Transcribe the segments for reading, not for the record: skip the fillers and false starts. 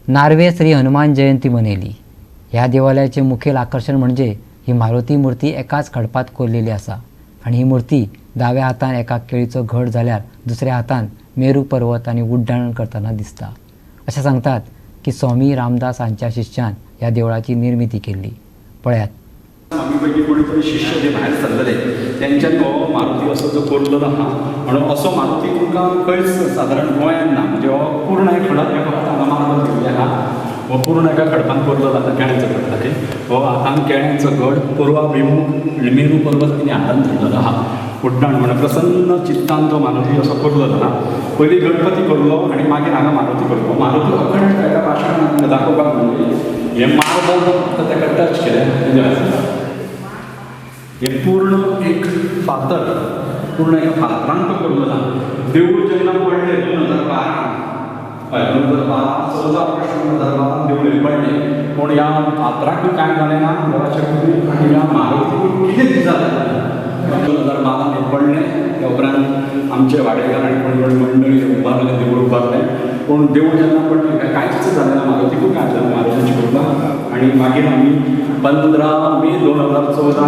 Norway Shri Hanuman Jayanti मनयली. ह्या देवालयाचें मुखेल आकर्शण म्हणजे ही मारुती मूर्ती एकाच खडपांत कोरलेली आसा आनी ही मूर्ती दाव्या हातान एका केळीचो घड जाल्यार दुसऱ्या हातान मेरू पर्वत आनी उड्डाण करतना दिसता. अशें सांगतात की स्वामी रामदास हांच्या शिष्यान ह्या देवळाची निर्मिती केल्ली. पळयात. आमी पयलीं कोणी तरी शिष्य जे भायर सरलेले तेंच्यान हो मारुती असो जो कोरलेलो आहा म्हणून असो मारुती तुमकां खंयच सादारण गोंयांत ना. म्हणजे हो पूर्ण एक खडप हें फक्त हांगा मार्बल केल्लें आहा. हो पूर्ण एका खडपान कोरलेलो आसा, केळ्यांचो घड खातीर. हो हातान केळ्यांचो घड पूर्वाभिमुख मेरू पर्वत तिणें हातान धरलेलो आहा. उड्डाण म्हणून प्रसन्न चित्तान तो मारुती असो कोरलेलो आहा. पयलीं गणपती कोरलो आनी मागीर हांगा मारुती कोरलो. मारुती अखंड एका पाशाणान दाखोवपाक म्हणजे हें मार्बल फक्त ताका टच केलें. हें पूर्ण एक फातर, पूर्ण एका फातरान तो कोरलेलो आहा. देवूळ जेन्ना पडलें 2012, हय 2012 14 ऑगस्ट 2012 देवूळ पडलें. पूण ह्या फातराकूय कांय जालें ना, देवाच्या कृपेन, आनी ह्या मारुतीकूय कितें जालें. 2012 हें पडलें. त्या उपरांत आमचे वाडेकार आनी कोण कोण मंडळी उबारलें, देवूळ उबारलें. पूण देवूळ जेन्ना पडलें कांयच जालें ना, मारुतीकूय कांय जालें, मारुतीची कृपा. आनी मागीर आमी 15 मे 2014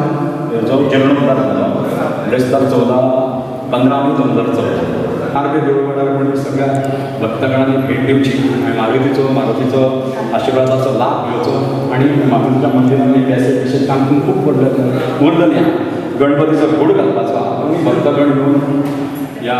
जो जीर्णोद्धार जालो, बेस्तार 14 15 मे 2014 नार्वे देवळार कोणी सगळ्या भक्तगणांनी भेट दिवची आनी मारुतीचो आशिर्वादाचो लाभ घेवचो. आनी मारुतीच्या मंदिरांनी बेसे विशेष काम खूब उरलेलें आहा. गणपतीचो घूड घालपाचो आहा. भक्तगण येवन ह्या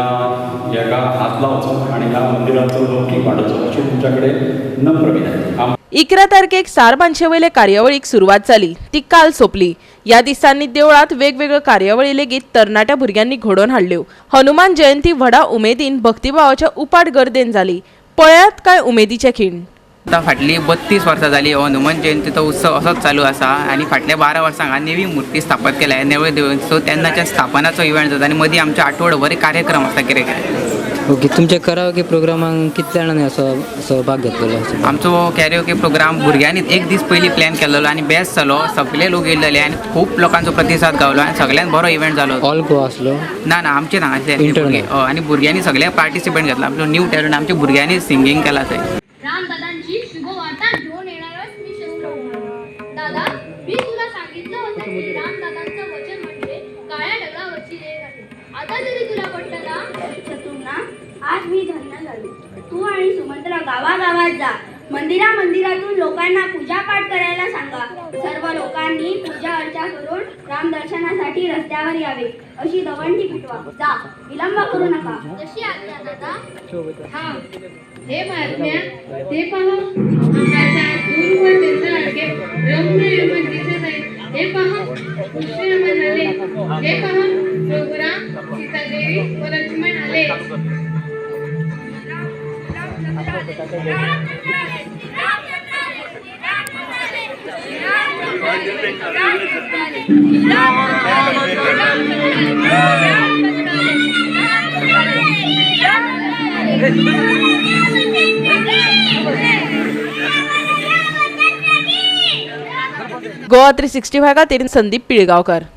हेका हात लावचो आनी ह्या मंदिराचो लौकीक वाडोवचो अशी तुमच्या कडेन नम्र विनंती. 11 तारखेक सारमानशे वयले कार्यावळीक सुरवात जाली, ती काल सोंपली. ह्या दिसांनी देवळांत वेगवेगळ्यो कार्यावळी लेगीत तरणाट्या भुरग्यांनी घडोवन हाडल्यो. हनुमान जयंती व्हडा उमेदीन भक्तिभावाच्या उपाट गर्देन जाली. पळयात काय उमेदीचे खीण. आतां फाटलीं 32 वर्सां जालीं हो हनुमान जयंतीचो उत्सव असोच चालू आसा आनी फाटल्या 12 वर्सां हांगा नवी मूर्ती स्थापन केल्या नवे देवूळ. सो तेन्नाच्या स्थापनाचो इव्हेंट जाता आनी मदीं आमच्या आठवडोभर कार्यक्रम आसता कितें कितें. ओके, तुमच्या कराओके प्रोग्रामाक कितल्या जाणांनी असो सहभाग घेतलेलो? आमचो कॅरिओके प्रोग्राम भुरग्यांनी एक दीस पयलीं प्लॅन केल्लो आनी बेस्ट जालो. सगळे लोक येयलेले आनी खूब लोकांचो प्रतिसाद गावलो आनी सगळ्यांत बरो इव्हेंट जालो. ऑल गोवा आसलो? ना ना, आमचे हांगासरले भुरगे आनी भुरग्यांनी सगळ्यांक पार्टिसिपेंट घेतला. आमचो न्यू टॅलंट आमच्या भुरग्यांनी सिंगींग केला थंय. रामदादांची शुभवार्ता घेऊन येणारच मी शस्त्र उभारलो. दादा, मी तुला सांगितलं होतं की रामदादांचं वचन म्हणजे काळ्या ढगावरची रेघ आहे. आता तरी तुला पटलं ना? शत्रुघ्ना, आज मी धन्य झालो. तू आणि सुमंत्रा गावागावात जा, मंदिरा मंदिरातून लोकांना पूजापाठ करायला सांगा. सर्व लोकांनी पूजा अर्चा करून रामदर्शनासाठी रस्त्यावर यावे अशी दवंडी पिटवा. जा, विलंब करू नका. जशी आज्ञा दादा. हा, हे महात्म्या, ते पहा, आकाशात दूरवर चंद्रासारखे रम्य विमान दिसत आहे. हे पहा, पुष्यमान आले. हे पहा, रघुराम, सीतादेवी व लक्ष्मण आले. गोवा 365 खातीर संदीप पिळगांवकर.